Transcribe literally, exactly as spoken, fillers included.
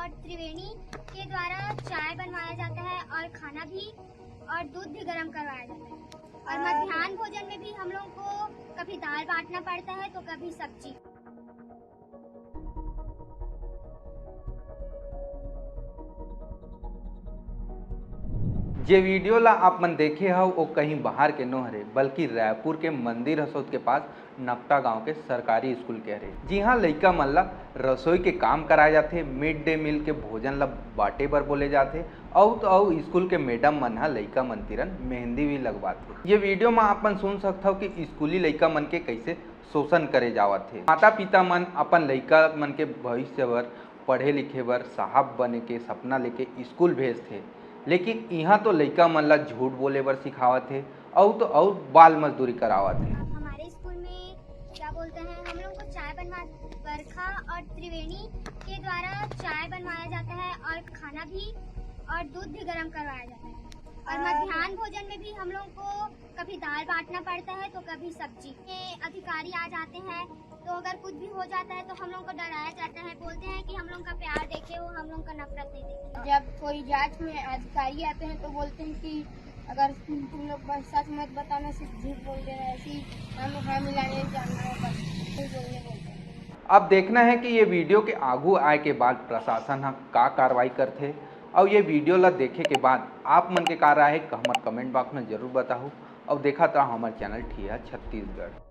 त्रिवेणी के द्वारा चाय बनवाया जाता है और खाना भी और दूध भी गर्म करवाया जाता है। और मध्यान्ह भोजन में भी हम लोगों को कभी दाल बांटना पड़ता है तो कभी सब्जी। जे वीडियो ला आप मन देखे हव, वो कहीं बाहर के नो हरे, बल्कि रायपुर के मंदिर हसोद के पास नकटा गांव के सरकारी स्कूल के हरे, जिहां लइका मन ला रसोई के काम कराए जाथे, मिड डे मील के भोजन ला बांटे बर बोले जाथे। अउ तो अउ स्कूल के मैडम मन ह लइका मन तिरन मेहंदी भी लगवाथे। ये वीडियो में आप मन सुन सकथव कि स्कूली लइका मन के कैसे शोषण करे जावत हे। माता पिता मन अपन लइका मन के भविष्य बर, पढ़े लिखे बर, साहब बने के सपना लेके स्कूल भेजथे, लेकिन इहां तो लइका मन ला झूठ बोले बर सिखावत हे, अउ तो अउ बाल मजदूरी करावत हे। हमारे स्कूल में क्या बोलते हैं, हम लोग को चाय बनवा, बरखा और त्रिवेणी के द्वारा चाय बनवाया जाता है और खाना भी और दूध भी गर्म करवाया जाता है। और मध्यान्ह भोजन में भी हम लोग को कभी दाल बांटना पड़ता है तो कभी सब्जी। ये अधिकारी आ जाते हैं तो अगर कुछ भी हो जाता है तो हम लोग को डराया जाता है, बोलते हैं कि हम लोग का प्यार देखे हो, हम लोग का नफरत नहीं देखे। जब कोई जांच में अधिकारी आते हैं तो बोलते हैं कि अगर तुम लोग बस सच मत बताना, सिर्फ झूठ बोल देना, ऐसे ही हम हाँ मिलाने जाना है, बस झूठ बोलने बोलते हैं। अब देखना है कि ये वीडियो के आगू आए के बाद प्रशासन ह का कार्रवाई करथे, और ये वीडियो ला देखे के बाद आप मन के का राय है, हमर कमेंट बॉक्स में जरूर बताहू। और देखत रहो हमर चैनल ठिया छत्तीसगढ़।